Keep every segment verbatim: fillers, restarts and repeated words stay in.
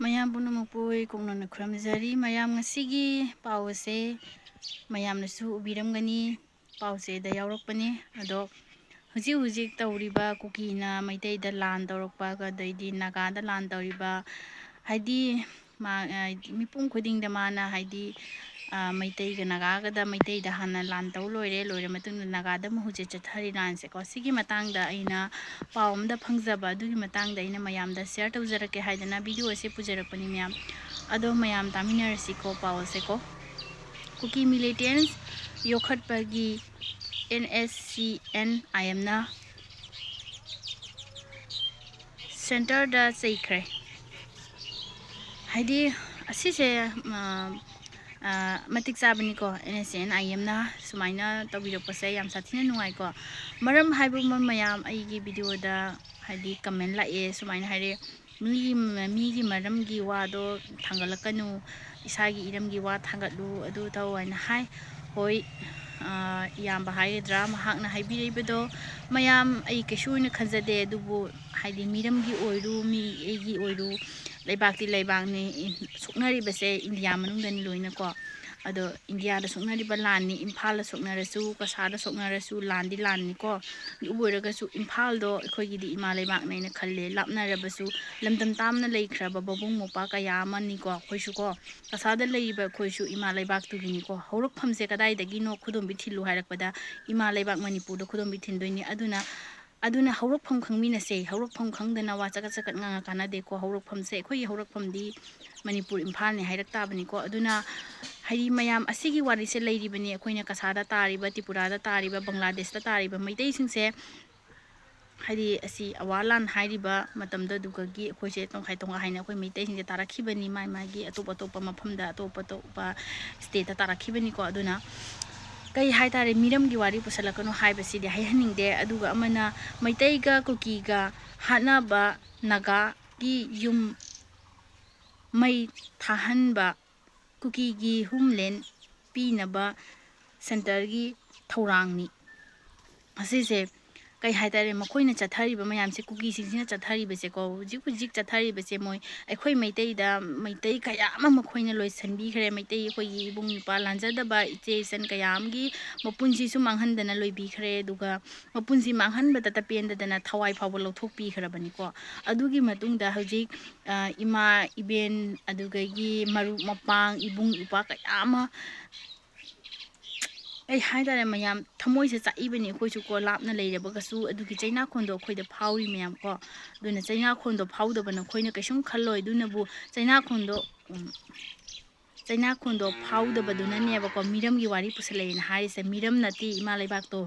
ꯃꯌꯥꯝ ꯄꯨꯝꯅꯃꯛꯄꯨ ꯑꯩ ꯀꯣꯛꯅꯅ ꯈꯨꯔꯨꯝꯖꯔꯤ꯫ ꯃꯌꯥꯝ, ꯉꯁꯤꯒꯤ ꯄꯥꯎ ꯑꯁꯦ ꯃꯌꯥꯝꯅꯁꯨ ꯎꯕꯤꯔꯝꯒꯅꯤ, ꯄꯥꯎꯆꯦꯗ ꯌꯥꯎꯔꯛꯄꯅꯤ꯫ ꯑꯗꯣ ꯍꯧꯖꯤꯛ ꯍꯧꯖꯤꯛ ꯇꯧꯔꯤꯕ ꯀꯨꯀꯤꯅ ꯃꯩꯇꯩꯗ ꯂꯥꯟ ꯇꯧꯔꯛꯄ, ꯑꯗꯩꯗꯤ ꯅꯥꯒꯥꯗ ꯂꯥꯟ ꯇꯧꯔꯤꯕ, ꯍꯥꯏꯗꯤ ꯃꯥ-, ꯃꯤꯄꯨꯝ ꯈꯨꯗꯤꯡꯗ ꯃꯥꯅ, ꯍꯥꯏꯗꯤ, ꯑ, ꯃꯩꯇꯩꯒ ꯅꯥꯒꯥꯒꯗ, ꯃꯩꯇꯩꯗ ꯍꯥꯟꯅ ꯂꯥꯟ ꯇꯧ ꯂꯣꯏꯔꯦ, ꯂꯣꯏꯔ ꯃꯇꯨꯡꯗ ꯅꯥꯒꯥꯗ ꯑꯃꯨꯛ ꯍꯧꯖꯤꯛ ꯆꯠꯊꯔꯤ ꯂꯥꯟꯁꯦꯀꯣ꯫ ꯁꯤꯒꯤ ꯃꯇꯥꯡꯗ ꯑꯩꯅ ꯄꯥꯎ ꯑꯃꯗ ꯐꯪꯖꯕ, ꯑꯗꯨꯒꯤ ꯃꯇꯥꯡꯗ ꯑꯩꯅ ꯃꯌꯥꯝꯗ ꯁꯤꯌꯔ ꯇꯧꯖꯔꯛꯀꯦ ꯍꯥꯏꯗꯅ ꯚꯤꯗꯤꯑꯣ ꯑꯁꯤ ꯄꯨꯖꯔꯛꯄꯅꯤ ꯃꯌꯥꯝ꯫ ꯑꯗꯣ ꯃꯌꯥꯝ ꯇꯥꯃꯤꯟꯅꯔꯁꯤꯀꯣ, ꯄꯥꯎ ꯑꯁꯦꯀꯣ꯫ ꯀꯨꯀꯤ ꯃꯤꯂꯤꯇꯦꯟꯁ ꯌꯣꯛꯈꯠꯄꯒꯤ ꯑꯦꯟ ꯑꯦꯁ ꯁꯤ ꯑꯦꯟ ꯑꯥꯏ ꯑꯦꯝꯅ ꯁꯦꯟꯇꯔꯗ ꯆꯩꯈ꯭ꯔꯦ꯫ ꯍꯥꯏꯗꯤ ꯑꯁꯤꯁꯦ, ꯑ, ꯑ, ꯃꯇꯤꯛ ꯆꯥꯕꯅꯤꯀꯣ, ꯑꯦꯟ ꯑꯦꯁ ꯁꯤ ꯑꯦꯟ ꯑꯥꯏ ꯑꯦꯝꯅ ꯁꯨꯃꯥꯏꯅ ꯇꯧꯕꯤꯔꯛꯄꯁꯦ ꯌꯥꯝ ꯁꯥꯊꯤꯅ ꯅꯨꯡꯉꯥꯏꯀꯣ꯫ ꯃꯔꯝ ꯍꯥꯏꯕ ꯑꯃ ꯃꯌꯥꯝ ꯑꯩꯒꯤ ꯚꯤꯗꯤꯑꯣꯗ ꯍꯥꯏꯗꯤ ꯀꯃꯦꯟ ꯂꯥꯛꯑꯦ, ꯁꯨꯃꯥꯏꯅ ꯍꯥꯏꯔꯦ, "ꯃꯤꯒꯤ, ꯃꯤꯒꯤ ꯃꯔꯝꯒꯤ ꯋꯥꯗꯣ ꯊꯥꯡꯒꯠꯂꯛꯀꯅꯨ, ꯏꯁꯥꯒꯤ ꯏꯔꯝꯒꯤ ꯋꯥ ꯊꯥꯡꯒꯠꯂꯨ, ꯑꯗꯨ ꯇꯧ" ꯍꯥꯏꯅ ꯍꯥꯏ꯫ ꯍꯣꯏ, ꯑ, ꯏꯌꯥꯝꯕ ꯍꯥꯏꯒꯗ꯭ꯔꯥ, ꯃꯍꯥꯛꯅ ꯍꯥꯏꯕꯤꯔꯛꯏꯕꯗꯣ ꯃꯌꯥꯝ ꯑꯩ ꯀꯩꯁꯨ ꯑꯣꯏꯅ ꯈꯟꯖꯗꯦ, ꯑꯗꯨꯕꯨ ꯍꯥꯏꯗꯤ ꯃꯤꯔꯝꯒꯤ ꯑꯣꯏꯔꯨ, ꯃꯤ ꯑꯩꯒꯤ ꯑꯣꯏꯔꯨ, ꯂꯩꯕꯥꯛꯇꯤ ꯂꯩꯕꯥꯛꯅꯤ, ꯁꯣꯛꯅꯔꯤꯕꯁꯦ ꯏꯟꯗꯤꯌꯥ ꯃꯅꯨꯡꯗꯅꯤ ꯂꯣꯏꯅꯀꯣ꯫ ꯑꯗꯣ ꯏꯟꯗꯤꯌꯥꯗ ꯁꯣꯛꯅꯔꯤꯕ ꯂꯥꯟꯅꯤ, ꯏꯝꯐꯥꯜꯗ ꯁꯣꯛꯅꯔꯁꯨ, ꯀꯁꯥꯗ ꯁꯣꯛꯅꯔꯁꯨ, ꯂꯥꯟꯗꯤ ꯂꯥꯟꯅꯤꯀꯣ꯫ ꯑꯗꯨ ꯑꯣꯏꯔꯒꯁꯨ ꯏꯝꯐꯥꯜꯗꯣ ꯑꯩꯈꯣꯏꯒꯤꯗꯤ ꯏꯃꯥ ꯂꯩꯕꯥꯛꯅꯦꯅ ꯈꯜꯂꯦ꯫ ꯂꯥꯞꯅꯔꯕꯁꯨ, ꯂꯝꯗꯝ ꯇꯥꯝꯅ ꯂꯩꯈ꯭ꯔꯕ ꯃꯕꯨꯡ ꯃꯧꯄ꯭ꯋꯥ ꯀꯌꯥ ꯑꯃꯅꯤꯀꯣ꯫ ꯑꯩꯈꯣꯏꯁꯨꯀꯣ, ꯀꯁꯥꯗ ꯂꯩꯔꯤꯕ ꯑꯩꯈꯣꯏꯁꯨ ꯏꯃꯥ ꯂꯩꯕꯥꯛꯇꯨꯒꯤꯅꯤꯀꯣ꯫ ꯍꯧꯔꯛꯐꯝꯁꯦ ꯀꯗꯥꯏꯗꯒꯤꯅꯣ ꯈꯨꯗꯣꯝꯕꯤ ꯊꯤꯜꯂꯨ ꯍꯥꯏꯔꯛꯄꯗ ꯏꯃꯥ ꯂꯩꯕꯥꯛ ꯃꯅꯤꯄꯨꯔꯗ ꯈꯨꯗꯣꯝꯕꯤ ꯊꯤꯟꯗꯣꯏꯅꯤ꯫ ꯑꯗꯨꯅ, ꯑꯗꯨꯅ ꯍꯧꯔꯛꯐꯝ ꯈꯪꯃꯤꯟꯅꯁꯦ꯫ ꯍꯧꯔꯛꯐꯝ ꯈꯪꯗꯅ ꯋꯥ ꯆꯀꯠ ꯆꯀꯠ ꯉꯥꯡꯉ ꯀꯥꯟꯅꯗꯦꯀꯣ꯫ ꯍꯧꯔꯛꯐꯝꯁꯦ, ꯑꯩꯈꯣꯏꯒꯤ ꯍꯧꯔꯛꯐꯝꯗꯤ ꯃꯅꯤꯄꯨꯔ ꯏꯝꯐꯥꯜꯅꯦ ꯍꯥꯏꯔꯛ ꯇꯥꯕꯅꯤꯀꯣ꯫ ꯑꯗꯨꯅ ꯍꯥꯏꯗꯤ ꯃꯌꯥꯝ ꯑꯁꯤꯒꯤ ꯋꯥꯔꯤꯁꯦ ꯂꯩꯔꯤꯕꯅꯤ꯫ ꯑꯩꯈꯣꯏꯅ ꯀꯁꯥꯗ ꯇꯥꯔꯤꯕ, ꯇ꯭ꯔꯤꯄꯨꯔꯥꯗ ꯇꯥꯔꯤꯕ, ꯕꯪꯒ꯭ꯂꯥꯗꯦꯁꯇ ꯇꯥꯔꯤꯕ ꯃꯩꯇꯩꯁꯤꯡꯁꯦ, ꯍꯥꯏꯗꯤ ꯑꯁꯤ ꯑꯋꯥ ꯂꯥꯟ ꯍꯥꯏꯔꯤꯕ ꯃꯇꯝꯗ ꯑꯗꯨꯒꯒꯤ ꯑꯩꯈꯣꯏꯁꯦ ꯇꯣꯡꯈꯥꯏ ꯇꯣꯡꯈꯥꯏ ꯍꯥꯏꯅ ꯑꯩꯈꯣꯏ ꯃꯩꯇꯩꯁꯤꯡꯁꯦ ꯇꯥꯔꯛꯈꯤꯕꯅꯤ꯫ ꯃꯥꯏ ꯃꯥꯒꯤ ꯑꯇꯣꯞ ꯑꯇꯣꯞꯄ ꯃꯐꯝꯗ, ꯑꯇꯣꯞ ꯑꯇꯣꯞꯄ ꯁ꯭ꯇꯦꯠꯇ ꯇꯥꯔꯛꯈꯤꯕꯅꯤꯀꯣ꯫ ꯑꯗꯨꯅ ꯀꯩ ꯍꯥꯏꯇꯥꯔꯦ, ꯃꯤꯔꯝꯒꯤ ꯋꯥꯔꯤ ꯄꯨꯁꯜꯂꯛꯀꯅꯨ ꯍꯥꯏꯕꯁꯤꯗꯤ ꯍꯥꯏꯍꯟꯅꯤꯡꯗꯦ꯫ ꯑꯗꯨꯒ ꯑꯃꯅ ꯃꯩꯇꯩꯒ ꯀꯨꯀꯤꯒ ꯍꯥꯠꯅꯕ, ꯅꯥꯒꯥꯒꯤ ꯌꯨꯝ ꯃꯩ ꯊꯥꯍꯟꯕ, ꯀꯨꯀꯤꯒꯤ ꯍꯣꯝꯂꯦꯟ ꯄꯤꯅꯕ ꯁꯦꯟꯇꯔꯒꯤ ꯊꯧꯔꯥꯡꯅꯤ꯫ ꯑꯁꯤꯁꯦ ꯀꯩ ꯍꯥꯏꯇꯥꯔꯦ, ꯃꯈꯣꯏꯅ ꯆꯠꯊꯔꯤꯕ ꯃꯌꯥꯝꯁꯦ, ꯀꯨꯀꯤꯁꯤꯡꯁꯤꯅ ꯆꯠꯊꯔꯤꯕꯁꯦꯀꯣ, ꯍꯧꯖꯤꯛ ꯍꯧꯖꯤꯛ ꯆꯠꯊꯔꯤꯕꯁꯦ, ꯃꯣꯏ ꯑꯩꯈꯣꯏ ꯃꯩꯇꯩꯗ, ꯃꯩꯇꯩ ꯀꯌꯥ ꯑꯃ ꯃꯈꯣꯏꯅ ꯂꯣꯏꯁꯤꯟꯕꯤꯈ꯭ꯔꯦ꯫ ꯃꯩꯇꯩ ꯑꯩꯈꯣꯏꯒꯤ ꯏꯕꯨꯡ ꯏꯄ꯭ꯋꯥ ꯂꯥꯟꯖꯗꯕ ꯏꯆꯦ ꯏꯆꯟ ꯀꯌꯥ ꯑꯃꯒꯤ ꯃꯄꯨꯟꯁꯤꯁꯨ ꯃꯥꯡꯍꯟꯗꯅ ꯂꯣꯏꯕꯤꯈ꯭ꯔꯦ꯫ ꯑꯗꯨꯒ ꯃꯄꯨꯟꯁꯤ ꯃꯥꯡꯍꯟꯕꯇ ꯄꯦꯟꯗꯗꯅ ꯊꯋꯥꯏ ꯐꯥꯎꯕ ꯂꯧꯊꯣꯛꯄꯤꯈ꯭ꯔꯕꯅꯤꯀꯣ꯫ ꯑꯗꯨꯒꯤ ꯃꯇꯨꯡꯗ ꯍꯧꯖꯤꯛ, ꯑ, ꯏꯃꯥ ꯏꯕꯦꯟ, ꯑꯗꯨꯗꯒꯤ ꯃꯔꯨꯞ ꯃꯄꯥꯡ, ꯏꯕꯨꯡ ꯏꯄ꯭ꯋꯥ ꯀꯌꯥ ꯑꯃ, ꯀꯩ ꯍꯥꯏꯇꯥꯔꯦ, ꯃꯌꯥꯝ ꯊꯃꯣꯏꯁꯦ ꯆꯥꯛꯏꯕꯅꯤ꯫ ꯑꯩꯈꯣꯏꯁꯨ ꯀꯣ, ꯂꯥꯞꯅ ꯂꯩꯔꯕꯒꯁꯨ ꯑꯗꯨꯒꯤ ꯆꯩꯅꯥꯈꯣꯟꯗꯣ ꯑꯩꯈꯣꯏꯗ ꯐꯥꯎꯔꯤ ꯃꯌꯥꯝ ꯀꯣ꯫ ꯑꯗꯨꯅ ꯆꯩꯅꯥꯈꯣꯟꯗꯣ ꯐꯥꯎꯗꯕ ꯅꯈꯣꯏꯅ ꯀꯩꯁꯨꯝ ꯈꯜꯂꯣꯏ꯫ ꯑꯗꯨꯅꯕꯨ ꯆꯩꯅꯥꯈꯣꯟꯗꯣ, ꯎꯝ, ꯆꯩꯅꯥꯈꯣꯟꯗꯣ ꯐꯥꯎꯗꯕꯗꯨꯅꯅꯦꯕꯀꯣ ꯃꯤꯔꯝꯒꯤ ꯋꯥꯔꯤ ꯄꯨꯁꯜꯂꯛꯑꯦꯅ ꯍꯥꯏꯔꯤꯁꯦ꯫ ꯃꯤꯔꯝ ꯅꯠꯇꯦ ꯏꯃꯥ ꯂꯩꯕꯥꯛꯇꯣ,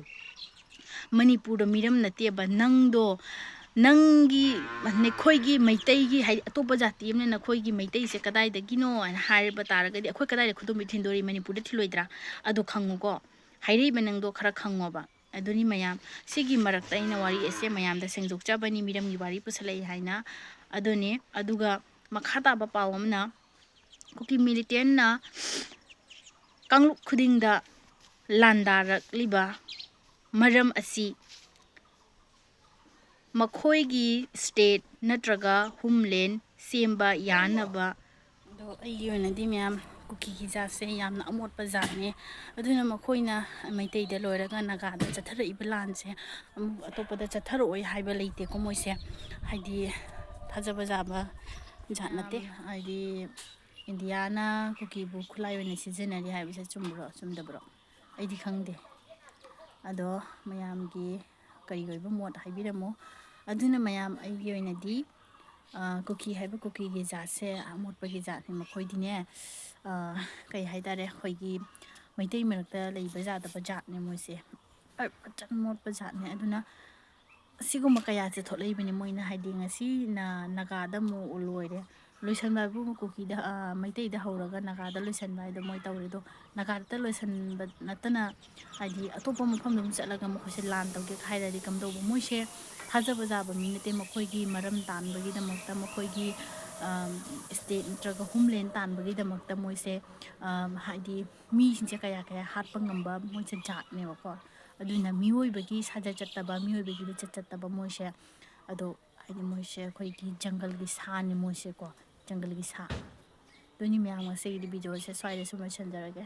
ꯃꯅꯤꯄꯨꯔꯗꯣ ꯃꯤꯔꯝ ꯅꯠꯇꯦꯕ꯫ ꯅꯪꯗꯣ, ꯅꯪꯒꯤ, ꯅꯈꯣꯏꯒꯤ ꯃꯩꯇꯩꯒꯤ, ꯍꯥꯏꯗꯤ ꯑꯇꯣꯞꯄ ꯖꯥꯇꯤ ꯑꯃꯅ ꯅꯈꯣꯏꯒꯤ ꯃꯩꯇꯩꯁꯦ ꯀꯗꯥꯏꯗꯒꯤꯅꯣ ꯍꯥꯏꯅ ꯍꯥꯏꯔꯕ ꯇꯥꯔꯒꯗꯤ, ꯑꯩꯈꯣꯏ ꯀꯗꯥꯏꯗ ꯈꯨꯗꯣꯝꯕꯤ ꯊꯤꯟꯗꯣꯔꯤ? ꯃꯅꯤꯄꯨꯔꯗ ꯊꯤꯜꯂꯣꯏꯗ꯭ꯔꯥ? ꯑꯗꯣ ꯈꯪꯉꯨꯀꯣ, ꯍꯥꯏꯔꯛꯏꯕ ꯅꯪꯗꯣ ꯈꯔ ꯈꯪꯉꯣꯕ꯫ ꯑꯗꯨꯅꯤ ꯃꯌꯥꯝ, ꯁꯤꯒꯤ ꯃꯔꯛꯇ ꯑꯩꯅ ꯋꯥꯔꯤ ꯑꯁꯦ ꯃꯌꯥꯝꯗ ꯁꯦꯡꯗꯣꯛꯆꯕꯅꯤ, ꯃꯤꯔꯝꯒꯤ ꯋꯥꯔꯤ ꯄꯨꯁꯜꯂꯛꯏ ꯍꯥꯏꯅ꯫ ꯑꯗꯨꯅꯤ꯫ ꯑꯗꯨꯒ ꯃꯈꯥ ꯇꯥꯕ ꯄꯥꯎ ꯑꯃꯅ, ꯀꯨꯀꯤ ꯃꯤꯂꯤꯇꯦꯟꯅ ꯀꯥꯡꯂꯨꯞ ꯈꯨꯗꯤꯡꯗ ꯂꯥꯟꯗꯥꯔꯛꯂꯤꯕ ꯃꯔꯝ ꯑꯁꯤ ꯃꯈꯣꯏꯒꯤ ꯁ꯭ꯇꯦꯠ ꯅꯠꯇ꯭ꯔꯒ ꯍꯣꯝꯂꯦꯟ ꯁꯦꯝꯕ ꯌꯥꯅꯕ꯫ ꯑꯗꯣ ꯑꯩꯒꯤ ꯑꯣꯏꯅꯗꯤ ꯃꯌꯥꯝ, ꯀꯨꯀꯤꯒꯤ ꯖꯥꯠꯁꯦ ꯌꯥꯝꯅ ꯑꯃꯣꯠꯄ ꯖꯥꯠꯅꯦ꯫ ꯑꯗꯨꯅ ꯃꯈꯣꯏꯅ ꯃꯩꯇꯩꯗ ꯂꯣꯏꯔꯒ ꯅꯥꯒꯥꯗ ꯆꯠꯊꯔꯛꯏꯕ ꯂꯥꯟꯁꯦ ꯑꯃꯨꯛ ꯑꯇꯣꯞꯄꯗ ꯆꯠꯊꯔꯛꯑꯣꯏ ꯍꯥꯏꯕ ꯂꯩꯇꯦꯀꯣ꯫ ꯃꯣꯏꯁꯦ ꯍꯥꯏꯗꯤ ꯊꯥꯖꯕ ꯌꯥꯕ ꯖꯥꯠ ꯅꯠꯇꯦ꯫ ꯍꯥꯏꯗꯤ ꯏꯟꯗꯤꯌꯥꯅ ꯀꯨꯀꯤꯕꯨ ꯈꯨꯠꯂꯥꯏ ꯑꯣꯏꯅ ꯁꯤꯖꯤꯟꯅꯔꯤ ꯍꯥꯏꯕꯁꯦ ꯆꯨꯝꯕ꯭ꯔꯣ, ꯆꯨꯝꯗꯕ꯭ꯔꯣ? ꯑꯩꯗꯤ ꯈꯪꯗꯦ꯫ ꯑꯗꯣ ꯃꯌꯥꯝꯒꯤ ꯀꯔꯤ ꯑꯣꯏꯕ ꯃꯣꯠ ꯍꯥꯏꯕꯤꯔꯝꯃꯣ꯫ ꯑꯗꯨꯅ ꯃꯌꯥꯝ, ꯑꯩꯒꯤ ꯑꯣꯏꯅꯗꯤ, ꯑ, ꯀꯨꯀꯤ ꯍꯥꯏꯕ ꯀꯨꯀꯤꯒꯤ ꯖꯥꯠꯁꯦ ꯑꯃꯣꯠꯄꯒꯤ ꯖꯥꯠꯅꯤ꯫ ꯃꯈꯣꯏꯗꯤꯅꯦ, ꯑ, ꯀꯩ ꯍꯥꯏꯇꯥꯔꯦ, ꯑꯩꯈꯣꯏꯒꯤ ꯃꯩꯇꯩ ꯃꯔꯛꯇ ꯂꯩꯕ ꯌꯥꯗꯕ ꯖꯥꯠꯅꯦ ꯃꯣꯏꯁꯦ꯫ ꯑ, ꯐꯖꯅ ꯃꯣꯠꯄ ꯖꯥꯠꯅꯦ꯫ ꯑꯗꯨꯅ ꯑꯁꯤꯒꯨꯝꯕ ꯀꯌꯥꯁꯦ ꯊꯣꯛꯂꯛꯏꯕꯅꯤ꯫ ꯃꯣꯏꯅ ꯍꯥꯏꯗꯤ ꯉꯁꯤ ꯅ-, ꯅꯥꯒꯥꯗ ꯑꯃꯨꯛ ꯂꯣꯏꯔꯦ꯫ ꯂꯣꯏꯁꯟꯕ ꯍꯥꯏꯕꯨ ꯀꯨꯀꯤꯗ, ꯑ, ꯃꯩꯇꯩꯗ ꯍꯧꯔꯒ ꯅꯥꯒꯥꯗ ꯂꯣꯏꯁꯟꯕ ꯍꯥꯏꯗꯣ ꯃꯣꯏ ꯇꯧꯔꯦ꯫ ꯑꯗꯣ ꯅꯥꯒꯥꯗ ꯂꯣꯏꯁꯟꯕ ꯅꯠꯇꯅ ꯍꯥꯏꯗꯤ ꯑꯇꯣꯞꯄ ꯃꯐꯝꯗ ꯑꯃꯨꯛ ꯆꯠꯂꯒ ꯃꯈꯣꯏꯁꯦ ꯂꯥꯟ ꯇꯧꯒꯦ ꯍꯥꯏꯔꯗꯤ ꯀꯝꯗꯧꯕ? ꯃꯣꯏꯁꯦ ꯊꯥꯖꯕ ꯌꯥꯕ ꯃꯤ ꯅꯠꯇꯦ꯫ ꯃꯈꯣꯏꯒꯤ ꯃꯔꯝ ꯇꯥꯟꯕꯒꯤꯗꯃꯛꯇ, ꯃꯈꯣꯏꯒꯤ, ꯑ, ꯁ꯭ꯇꯦꯠ ꯅꯠꯇ꯭ꯔꯒ ꯍꯣꯝꯂꯦꯟ ꯇꯥꯟꯕꯒꯤꯗꯃꯛꯇ ꯃꯣꯏꯁꯦ, ꯑ, ꯍꯥꯏꯗꯤ ꯃꯤꯁꯤꯡꯁꯦ ꯀꯌꯥ ꯀꯌꯥ ꯍꯥꯠꯄ ꯉꯝꯕ ꯃꯣꯏꯁꯦ ꯖꯥꯠꯅꯦꯕꯀꯣ꯫ ꯑꯗꯨꯅ ꯃꯤꯑꯣꯏꯕꯒꯤ ꯁꯥꯖꯠ ꯆꯠꯇꯕ, ꯃꯤꯑꯣꯏꯕꯒꯤ ꯂꯤꯆꯠ ꯆꯠꯇꯕ ꯃꯣꯏꯁꯦ꯫ ꯑꯗꯣ ꯍꯥꯏꯗꯤ ꯃꯣꯏꯁꯦ ꯑꯩꯈꯣꯏꯒꯤ ꯖꯪꯒꯜꯒꯤ ꯁꯥꯅꯤ ꯃꯣꯏꯁꯦꯀꯣ, ꯖꯪꯒꯜꯒꯤ ꯁꯥ꯫ ꯑꯗꯨꯅꯤ ꯃꯌꯥꯝ, ꯉꯁꯤꯒꯤꯗꯤ ꯚꯤꯗꯤꯑꯣꯁꯦ ꯁ꯭ꯋꯥꯏꯗ ꯁꯨꯝ ꯂꯣꯏꯁꯤꯟꯖꯔꯒꯦ꯫